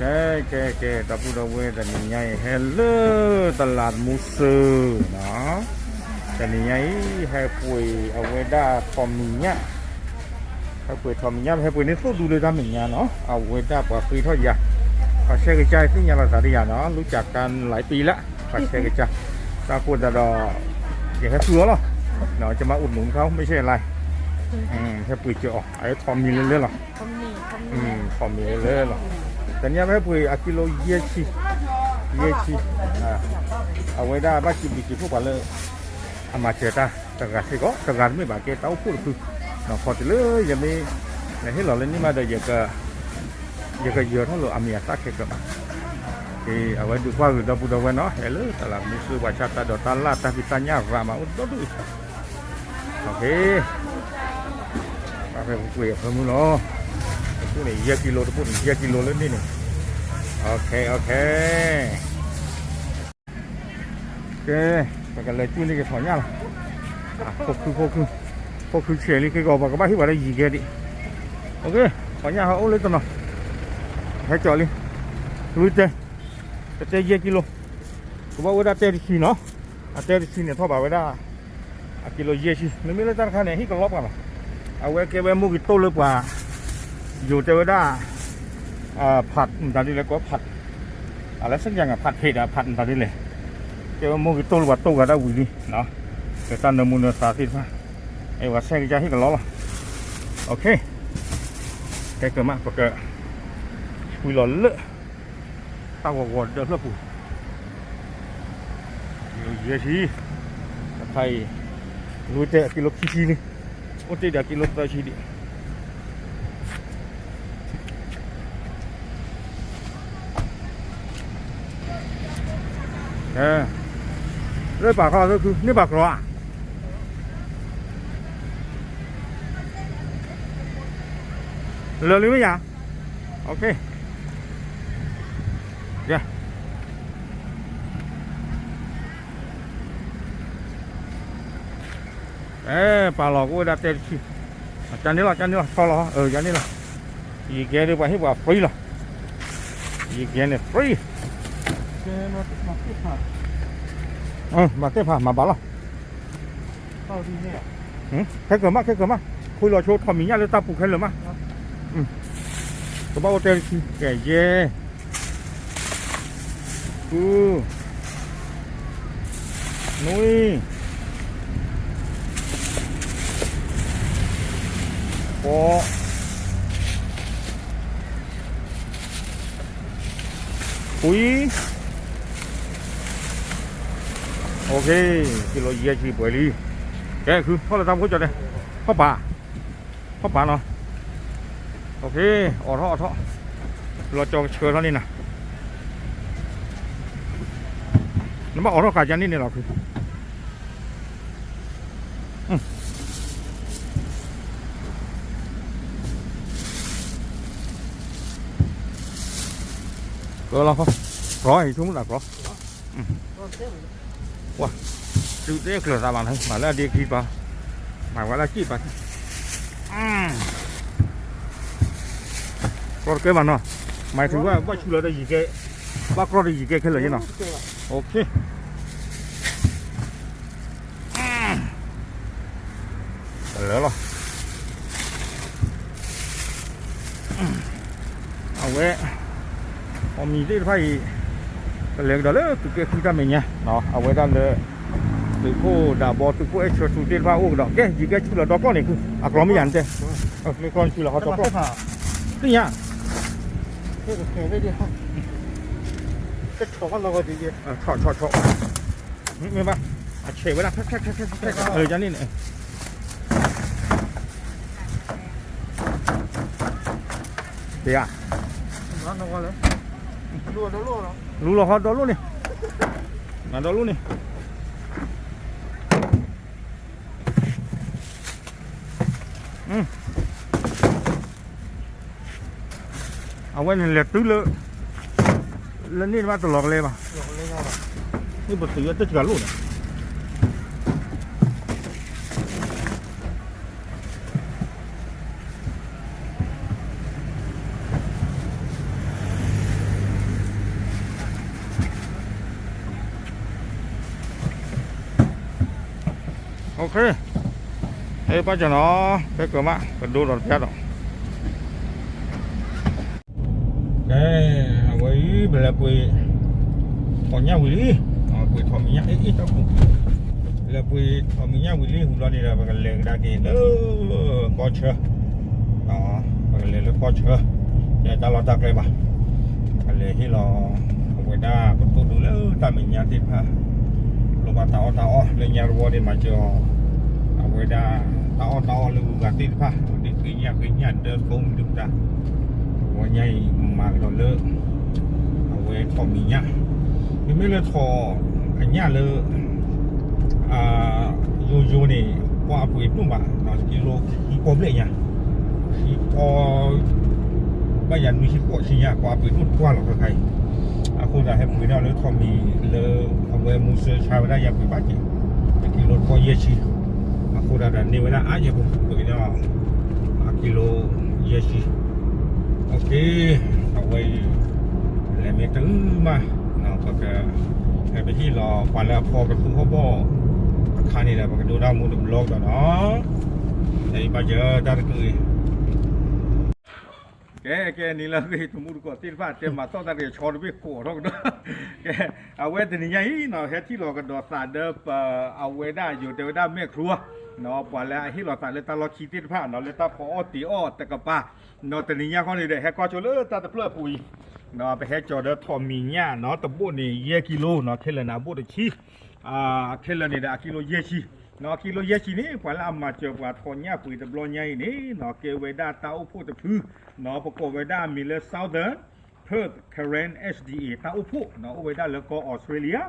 ကဲ ကဲ ကဲ ဒီပုၢ်ဒီဝဲၢ် တနံၤညါအံၤ ဟဲလၢတလးမူစၢၤနီၤ, တနံၤညါအံၤ ဟဲပှ့ၤအဝဲဒၣ်ထိးမံၤညၣ်, ဟဲပှ့ၤထိးမံၤညၣ် ဟဲပှ့ၤန့ၢ်သိၣ်ဒူလၢတၢ်မဲာ်ညါနီၤ, အဝဲဒၣ်ပှၤဃ့ထီၣ်ယၤ, ပှၤဆှဲကစၢ်သ့ၣ်ညါလီၤသးဒ်ယၤနီၤ, လူၤကၠးကါလၢပံလၢ်, ပှၤဆှဲကစၢ်, တၢ်ဃိသတးဒီး ယဟဲသူအီၤလီၤ, ကမၤအိၣ်တမုာ်မခါ မ့ၢ်ဆဲးလဲၣ်, ဟဲပှ့ၤစၢၤအီၤ အဝဲထိးမံၤလၢလၢလီၤ. ထိးမံၤလၢလၢလီၤ. တနံၤအံၤ ပဟဲပှ့ၤအကံလိယဲၢ်ဆံ, ယဲၢ်ဆံ, အဝဲဒၣ်ဘၣ်စံးဘျုးစံးဖှိၣ်ပှၤလၢ အမၤစၢၤတၢ်တဂၤစ့ၢ်ကီး, တဂၤတမ့ၢ်ဘၣ် ကဲတၢ်အိၣ်ဖှိၣ်တဖု, ခီတုၤလၢယမ့ၢ် ဟ့ၣ်လီၤလၢန့ၣ်မးဒီး ယကယၢၤထီၣ်လိာ်အမံၤအသၣ်ခဲကၢး, အဝဲဒုးကွၢ်ဂ့ၤဒီပုၢ်ဒီဝဲၢ်နီၤ, ဟဲလၢတလးမူစၢၤပှၤဆါတၢ်ဒီးတၢ်လၢ်တၢ်ဖံးတၢ်ညၣ်ရၤမးအိၣ်ဒီဒူၣ်အံၤ, ပှၤဖဲပှ့ၤအဖၢမုၢ်လီၤ, တပူၤန့ၣ် ယဲၢ်ကံလိ တပူၤန့ၣ် ယဲၢ်ကံလိလၢန့ၣ်န့ၣ်, ကဲ ပကလဲၤကွံာ်န့ၢ်က့ၤထိးညၣ်လီၤ, ဖိခု ဖိခု, ဖိခုဆဲးလံ ခဲကီး ပှၤကဘၣ်ဟ့ၣ်ပှၤလၢယံၤကဲဒံး, ထိးညၣ်ဟဲအိၣ်လၢတနီၤ, ဟဲကၠီလံ, လွံၢ်တဲ, တတဲယဲၢ်ကံလိ, ကဘၣ်အိၣ်ဝဲဒၣ်တဲတဆံနီၤ, အတဲတဆံန့ၣ် ထီၣ်ဘးဝဲဒၣ် အကံလိယဲၢ်ဆံ, နမ့ၢ်လၢတၢ်တခါန့ၣ် ဟ့ၣ်ကလီပှၤလီၤ, အဝဲကဲဝဲမိၢ်ဂ့ၤတိၢ်လၢပှၤ ယိၤတဲဝဲဒၣ် ဖးမတၤဒ်လဲၣ် ကိးဖး, အလဲစက်ယါငါ ဖးဖ့းဒီး ဖးမတၤဒ်လဲၣ်, ကဲဝဲမိၢ်ဂ့ၤတိၢ်လၢပှၤတိၢ်ဂၤဒၣ်ဝံၤလံ, ကဲတၢ်နၢမူနၢသးသ့ၣ်တဖၣ်, အဝဲဆဲးကစၢ်ဟ့ၣ်ကလီလီၤ, ခဲကမး ပက ကွံာ်လီၤလၢ တၢ်ဂီၤဂီၤဒၢးဖျၢၣ်ပူၤ, ယဲၢ်ဆံ, တခါအံၤ လွံၢ်တဲအကံလိခံဆံလံ, အိၣ်တ့ၢ်ဒီးအကံလိသၢဆံဒံး လၢပာ်ခီၣ်လၢခု န့ၢ်ဘၣ်ကြီဧါ, လၢာ်လံမ့ၢ်ယါ, ပာ်လီၤကအိၣ်ဝဲဒၣ်တဲတဆံ, ကန့ၣ်လီၤ ကန့ၣ်လီၤ ဆီလီၤ, ယၤန့ၣ်လီၤ, ယံၤကဲဒ်ပှၤဟ့ၣ်ပှၤ free လီၤ, ယံၤကဲန့ၣ် free, မၤသ့ၣ်ဖး မၤဘၣ်လီၤ, ခဲကမး ခဲကမး, ခွံလီၤဆိထိးမံၤညၣ်လၢတၢ်ပူၤခဲလၢာ်မး, ကဘၣ်အိၣ်တဲတဆံ ကဲယဲၢ် ဃု, နွံ, ဃိး, ခွံ, ကံလိယဲၢ်ဆံပှဲၤလံ, ကဲဃု ထီၣ်လၢတၢ်ဖိကၠီၤတဲ, ထီၣ်ပာ် ထီၣ်ပာ်နီၤ, အိၣ်ထီၣ် အိၣ်ထီၣ်, လီၤကၠီကဆှၢထီၣ်န့ၣ်နၤ, နဘၣ်အိးထီၣ်ဃာ်ကန့ၣ်န့ၣ်လီၤ, ကလီၤ, ကြီအံၤ ဆိကမိၣ်သးကြီ, ဝါ, တုၤတဲကျၢၤသးဘၣ်န့ၣ် မၤလၢအဒ့ခံပာ်, မၤဝဲလၢစံၣ်ပာ်, ကြီတကဲဘၣ်နီၤ, မၤထူဝဲ ဘၣ်ဆူလီၤဒီးယံၤကဲ, ဘၣ်ကြီဒီးယံၤကဲခဲလၢာ်ယဲနီၤ, တလၢလီၤ, အဝဲ အမံၤသ့ၣ်တဖၣ်အံၤ ကလဲၤကဒီးလၢသုးကဲဃုတၢ်မဲာ်ညါ, အဝဲဒၣ်လၢ သုးခိၣ်ဒးဘီ သုးခိၣ်အဲၣ်ဆၢထူသ့ၣ်တဖၣ်အိၣ်ကဒီး, ကဲ ယံၤကဲဆူလီၤဒီကျီၢ်န့ၣ် အကျီၢ်မ့ၢ်ယၤနတဲ, မ့ၢ်ကျီၢ်ဆူလီၤဟီဒီကျီၢ်, သ့ၣ်ညါ, ဆီၣ်ဆီၣ်ဆီၣ်, မ့ၢ်ဘၣ်, အဆဲးဝဲဒၣ် ဖဲ ဖဲ ဖဲ ဖဲ ဖဲ ယၤန့ၣ်န့ၣ် ပ့ၤဧါ, လူလီၤဟီဒီလိၣ်န့ၣ်, မၤဒီလိၣ်န့ၣ်, အဝဲန့ၣ်လဲၤတုၤလၢ လၢန့ၣ်တဘၣ်တလီၤကလဲဘၣ်, မ့ၢ်ပတုၤလၢတၢ်စှၤလိၣ်န့ၣ်. OK, ဟဲဘၣ်ကနီၤ, ဖဲကမၣ် ကဒိဒီးတပျၢ်ဒီး, ကဲ, အဝဲအံၤ ပလဲၤပှ့ၤ ထီၣ်ညၣ်ဝံၤလံ, ပှ့ၤထီၣ်မံၤညၣ် အ့ၣ် အ့ၣ် တၢ်ပူၤ, လဲၤပှ့ၤထီၣ်မံၤညၣ်ဝံၤလံ ဟူလီၤန့ၣ်ဒီး ပကလဲၤကဒါက့ၤလၢ ကီၢ်ဆၢ, ပကလဲၤလၢကီၢ်ဆၢ, တၢ်လီၢ်တၢ်ကျဲဘၣ်, ပလဲၤဟ့ၣ်လီၤ အဝဲဒၣ်ပသိၣ်ဒူလၢတၢ်မဲာ်ညါသ့ၣ်တဖၣ်, လိၣ်ဘၣ်တၢ်အီၣ်တၢ်အီလၢညါတဝီန့ၣ်မၤစၢၤအီၤ, အဝဲဒၣ် တၢ်အီၣ်တၢ်အီလၢဂုၤဂၤသ့ၣ်တဖၣ်, ဒ်ဃ့ညၣ်ဃ့ညၣ်ဒၢသိမုၢ်ဒုၣ်တၢ်, တဝီညါအံၤမၤကဒီးလၢ အဝဲထီၣ်မံၤညၣ်, မ့မ့ၢ်လၢထီၣ်အညၣ်လၢ ယိယိန့ၣ် ပှၤအပှ့ၤဒိၣ်မး, ကံလိခံကီဘျဲၣ်ညါ, ခံကီ, ဘၣ်ယၤနွံဆံဃိးဆံညါ ပှၤအပှ့ၤဒိၣ်တပှၢ်လီၤခဲခါအံၤ, အဃိသတးဟဲပှ့ၤန့ၢ်အီၤလၢထီၣ်မံၤလၢ အဝဲမူစၢဆါဝဲဒၣ်ယၤပှ့ၤဘၣ်က့ၤ, တကံလိတကီယဲၢ်ဆံ, အဃိသတးဒီးန့ၢ်ဝဲဒၣ်အါယဲၢ်ဖိ ပှ့ၤန့ၢ်အီၤ အကံလိယဲၢ်ဆံ, အဝဲအံၤ လဲၤမ့ၢ်တုၤမး, ပက ဟဲပဟ့ၣ်လီၤပှၤလၢအဖီကသူဟီၣ်ဘီၣ်အခါန့ၣ်ဒီး ပကဒိတၢ်မူတဘျီကဒီးနီၤ, တၢ်အံၤဘၣ်ယတၢ်တကလုာ်အံၤ, ကဲ ကဲနံၤလၢအဂ့ၤ တမူတကိးသ့ၣ်တဖၣ် တဲမၤသီၣ်တၢ်တဂ့ၤ ဆီတဘ့ၣ်ကိးထီၣ်ကဒီး, ကဲ အဝဲတနံၤညါအံၤနီၤ ဟဲထံၣ်လီၤကဒီးသးဒီးပ အဝဲဒၣ်ယိၤတဲဝဲဒၣ်မဲာ်ချူ ပှၤလၢအဟ့ၣ်လီၤသးလၢတၢ်လီၢ်ခံသ့ၣ်တဖၣ်နီၤ လၢတၢ်ဖီအီၣ်တ့ၤအီၣ်တကပၤ, နီၤ တနံၤညါဃီန့ၣ်ဒီး ဟဲကွၢ်ဆိလၢတၢ်တဖျၢၣ်အပူၤအံၤ, ပဟဲကၠီၤဒီးထီၣ်မံၤညၣ်နီၤ တဘိၣ်န့ၣ် ယဲၢ်ကံလိနီၤ ခဲလၢာ်န့ၣ် အဘိၣ်တဆံ, ခဲလၢာ်န့ၣ်ဒီး အကံလိယဲၢ်ဆံ, နီၤ အကံလိယဲၢ်ဆံန့ၣ် ပှၤလၢအမၤစၢၤပှၤထီၣ်ညၣ်ပှ့ၤတဘျီညါအံၤန့ၣ်နီၤ ကဲဝဲဒၣ်တၢ်အိၣ်ဖှိၣ်တဖု, နီၤ ပကိးဝဲဒၣ်အမံၤလၢ Southern Perth Karen S D A တၢ်အိၣ်ဖှိၣ်နီၤ အိၣ်ဝဲဒၣ်လၢကီၢ်အီစထြ့လယါ,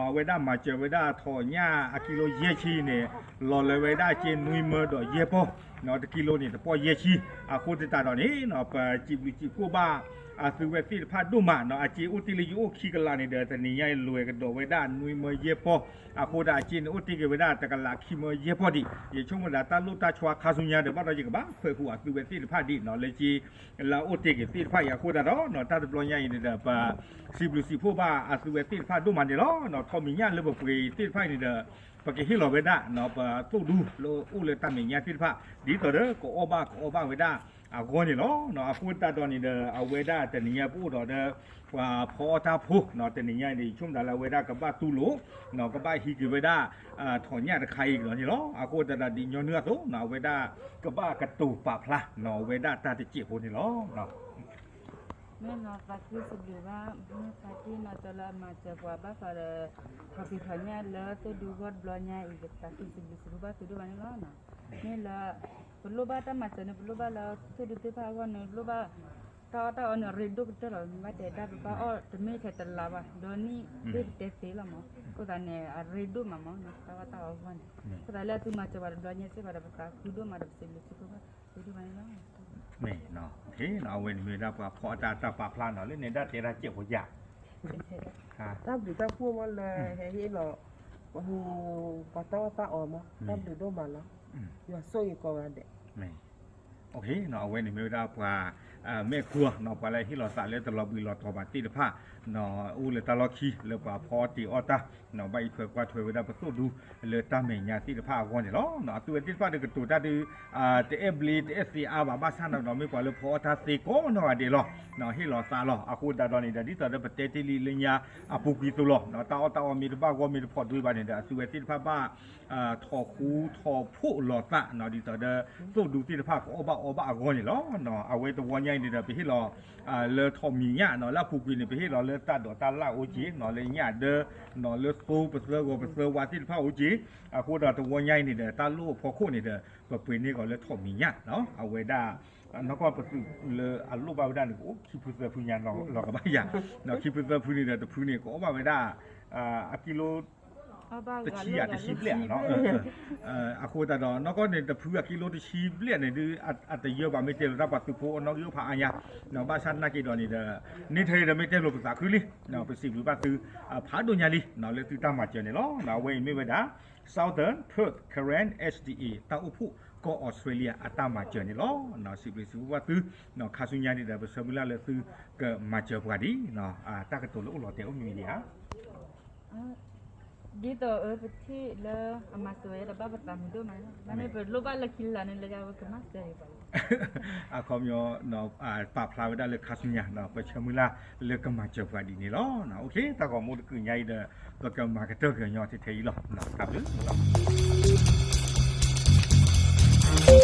အဝဲဒၣ်မၤစၢၤဝဲဒၣ်ထီၣ်ညၣ်အကံလိယဲၢ်ဆံန့ၣ် လီၤလၢဝဲဒၣ်အစ့နွံမၢဒီးယဲၢ်ပီၢ်, နီၤ တကံလိန့ၣ် တပီၢ်ယဲၢ်ဆံ, အဃိသတးဒီးန့ၣ်နီၤ ပစံးဘျုးစံးဖှိၣ်ဘၣ် အသုဝဲသ့ၣ်တဖၣ်ဒိၣ်မးနီၤ အစ့အိၣ်တ့ၢ်လၢယအိၣ်ခံကလးန့ၣ်ဒီး တနံၤညါအံၤလွဲၢ်ကဒီးဝဲဒၣ်နွံမၢယဲၢ်ပီၢ်, အဃိသတးအစ့န့ၣ်အိၣ်တ့ၢ်က့ၤဝဲဒၣ်တကလးခံမၢယဲၢ်ပီၢ်ဒံး, ယဆိကမိၣ်သးတၢ်လိၣ်တၢ်ဆီခါဆူညါဒီး ဘၣ်ဒီးယကဘၣ်ခွဲးဟူးအသုဝဲသ့ၣ်တဖၣ်ဒံးနီၤ လၢက့ လၢအအိၣ်တ့ၢ်က့ၤသ့ၣ်တဖၣ်အံၤ အဃိသတးဒီးနီၤ တၢ်တဘျီညါအံၤန့ၣ်ဒီး ပစံးဘျုးစံးဖှိၣ်ဘၣ်အသုဝဲသ့ၣ်တဖၣ်ဒိၣ်မးန့ၣ်လီၤ. ထီၣ်မံၤညၣ်လၢပပှ့ၤသ့ၣ်တဖၣ်အံၤန့ၣ်ဒီး ပကဟ့ၣ်လီၤဝဲဒၣ်နီၤ ပသိၣ်ဒူလၢအိၣ်လၢတၢ်မဲာ်ညါသ့ၣ်တဖၣ် ဒ်သိးဒီး ကအီၣ်ဘၣ်ကအီဘၣ်ဝဲဒၣ်အဂီၢ်န့ၣ်လီၤ. အဃိသတးဒီးန့ၣ်ဒီး အဝဲဒၣ်တနံၤညါပအိၣ်ဒီးဒီး ပှၤဖီအီၣ်တၢ်ဖိနီၤ တနံၤညါအံၤန့ၣ် ယဆိကမိၣ်သးလၢအဝဲဒၣ်ကဘၣ်တူၢ်လိာ်နီၤ ကဘၣ်ဟံးက့ၤဝဲဒၣ် ထီၣ်ညၣ်တခါအံၤကဒီးန့ၣ်လီၤ. အဃိသတးဒီးဒ်ညီနုၢ်အသိးနီၤ အဝဲဒၣ်ကဘၣ်ကတိၤပာ်ဖျါနီၤ အဝဲဒၣ်တၢ်တစဲးဖိန့ၣ်လီၤ. မ့ၢ်နီၤ သးခုစံးဘျုးဘၣ် မ့ၢ်သးခုနီၤ ကၠီလၢအမၤစၢၤပှၤဘၣ်ဃးဒီး ထီၣ်ဖံးထီၣ်ညၣ်လၢသိၣ်ဒူဂီၢ်တဘျီညါအံၤ သးခုစံးဘျုးစံးဖှိၣ်ဘၣ်သုဒိၣ်မးန့ၣ်လီၤ. မ့ၢ်လၢ ပလိၣ်ဘၣ်တၢ်မၤစၢၤန့ၣ် ပလိၣ်ဘၣ်လၢသိၣ်ဒူသ့ၣ်တဖၣ်အဂီၢ်န့ၣ် ပလိၣ်ဘၣ် တၢ်အီၣ်တၢ်အီန့ၣ် ရ့ဒိၣ်ကတၢၢ်လီၤ မ့ၢ်ဘၣ်တဲဒၣ် ပဘၣ်အီၣ်တမ့ၢ်ထဲတလါဘၣ် ဒီနံၣ်သ့ၣ်ပတဲသ့လီၤမး အဃိသတးန့ၣ် အရ့ဒိၣ်မးမး တၢ်အီၣ်တၢ်အီအဂီၢ်န့ၣ် အဃိသတးလၢအသုမၤစၢၤပှၤတဘျီညါစ့ၢ်ကီးဒီး ပသးခုဒိၣ်မးဒီး ပစံးဘျုးစံးဖှိၣ်ဘၣ်သုဒိၣ်မးန့ၣ်လီၤ. မ့ၢ်နီၤ အဝဲန့ၣ်မ့ၢ်ဝဲဒၣ်ပှၤဖီအီၣ်တၢ်တၢ်ပာ်ဖျါနီၤ လၢန့ၣ်ဒၣ်တဲဒၣ်စဲးဖိယၤ တၢ်ဘျုးတၢ်ဖှိၣ်မးလၢ ဟဲဟ့ၣ်လီၤ ပှၤတၢ်အီၣ်တၢ်အီမး တၢ်ဘျုးဒိၣ်မးလီၤ. ယွၤဆိၣ်ဂ့ၤကိးဂၤဒဲး အဝဲန့ၣ်မ့ၢ်ဝဲဒၣ်ပှၤ မဲာ်ကွၢ်နီၤ ပှၤလၢဟ့ၣ်လီၤသးလၢတလီၤဘှံးလီၤတီၤဘၣ်သ့ၣ်တဖၣ်နီၤ အိၣ်လၢတၢ်လီၢ်ခံလၢပှၤဖီအီၣ်တ့ၤအီၣ်တၢ်နီၤ ဘၣ်အံးထွဲကွၢ်ထွဲဝဲဒၣ်ပသိၣ်ဒူလၢတၢ်မဲာ်ညါသ့ၣ်တဖၣ်အဂီၢ်န့ၣ်လီၤ. အသုဝဲသ့ၣ်တဖၣ်ဒီးကတိၤတၢ်ဒုး တအဲၣ်ဘျ့တအဲၣ်သ့အါဘၣ် ဘၣ်ဆၣ်နီၤ မ့ၢ်ပှၤလၢဖီအီၣ်တၢ်သ့ကိးနီၢ်ဂၤဒဲးလီၤ. ဟ့ၣ်လီၤသးလီၤ အဃိသတးဒီးန့ၣ်ဒီး ဒ်သိးဒီးပတဲတ့ၢ်လံလၢညါအပူၤကွံာ်သိးလီၤ တၢ်အီၣ်တၢ်အီမ့ၢ်တဘၣ်ဂီၢ်မ့ၢ်တဖီၣ်ဒွံးဘၣ်န့ၣ်ဒီး အသုဝဲသ့ၣ်တဖၣ်ဘၣ် ထီၣ်ဃူထီၣ်ဖိးလိာ်သးနီၤ ဒ်သိးဒီး သိၣ်ဒူသ့ၣ်တဖၣ်ကအီၣ်ဘၣ်အီဘၣ်အဂီၢ်န့ၣ်လီၤ. အဝဲတဝီညါအံၤန့ၣ်ဒီး ပဟ့ၣ်လီၤ လၢထီၣ်မံၤညၣ်နီၤ လၢအပူၤကွံာ်န့ၣ် ပဟ့ၣ်လီၤလၢတၢ်ဒိးတၢ်လၣ်အိၣ်က့ၤနီၤ လၢညၣ်ဒၢနီၤ လၢသိပသၢဂီၤပသၢဝါသ့ၣ်တဖၣ်အိၣ်က့ၤ အဃိဒီးတဝီညါအံၤန့ၣ်ဒီး တၢ်လိၣ်အဖီခိၣ်န့ၣ်ဒီး ပပှ့ၤန့ၢ်ကီးလၢထီၣ်မံၤညၣ်နီၤ အဝဲဒၣ် နီၢ်ကီၢ်ပသုးလၢအလိၣ်ဘၣ်ဝဲဒၣ်န့ၣ် ကအိၣ်ခံဖုသၢဖုညါလီၤကဘၣ်ယၤ ခံဖုသၢဖုန့ၣ်ဒီး တဖုန့ၣ် ကအီၣ်ဘၣ်ဝဲဒၣ် အကံလိ တဆံယၤတဆံဘျဲၣ်နီၤ အဃိသတးဒီး နီၢ်ကီၢ်န့ၣ် တဖုအကံလိတဆံဘျဲၣ်န့ၣ်ဒုး အတယၢဘၣ်မ့ၢ်တဲလိာ်တၢ်ပှၤသုးဖိအနီၣ်ဂံၢ်အိၣ်ဖးအါညါ ဘၣ်ဆၣ်နာ်က့ၤဒီးန့ၣ်ဒီး န့ၢ်ထဲအံၤဒီးမ့ၢ်တဲလိာ်ပသးခုလံ ပစံးဘျုးဘၣ်သု ဖးဒိၣ်ညါလံ လၢသုတၢ်မၤစၢၤန့ၣ်လီၤ. အဝဲအံၤမ့ၢ်ဝဲဒၣ် Southern Perth Karen S D A တၢ်အိၣ်ဖှိၣ်ကီၢ်အီစထြ့လယါအတၢ်မၤစၢၤန့ၣ်လီၤ. စံးဘျုးစံးဖှိၣ်ဘၣ်သု ခါဆူညါန့ၣ်ဒီး ပဆၢမုၢ်လၢ်လၢသုကမၤစၢၤပှၤဒ် တၢ်ကတိၤလၢအိၣ်လီၤတဲာ်အိၣ်မံၤမံၤဒံးဧါ. ဒ်သိးအပထံၣ်လၢအမၤစၢၤဝဲဒီးဘၣ်ပသးမုာ်ဒိၣ်မး, မ့ၢ်ပလိၣ်ဘၣ်လၢခံလၢ်န့ၣ် လၢယဝဲကမၤစၢၤအံၤဘၣ်လီၤ. အခီပညီ ပာ်ဖျါဝဲဒၣ်လၢခါဆူညါ ပဆၢမုၢ်လၢ်လၢကမၤစၢၤပှၤဒ်န့ၣ်လီၤ. တၢ်ဂီၤမူတကုးညါအံၤဒီး ပကမၤကတၢၢ်ကညီထဲထဲအံၤလီၤ. တၢ်ဘျုး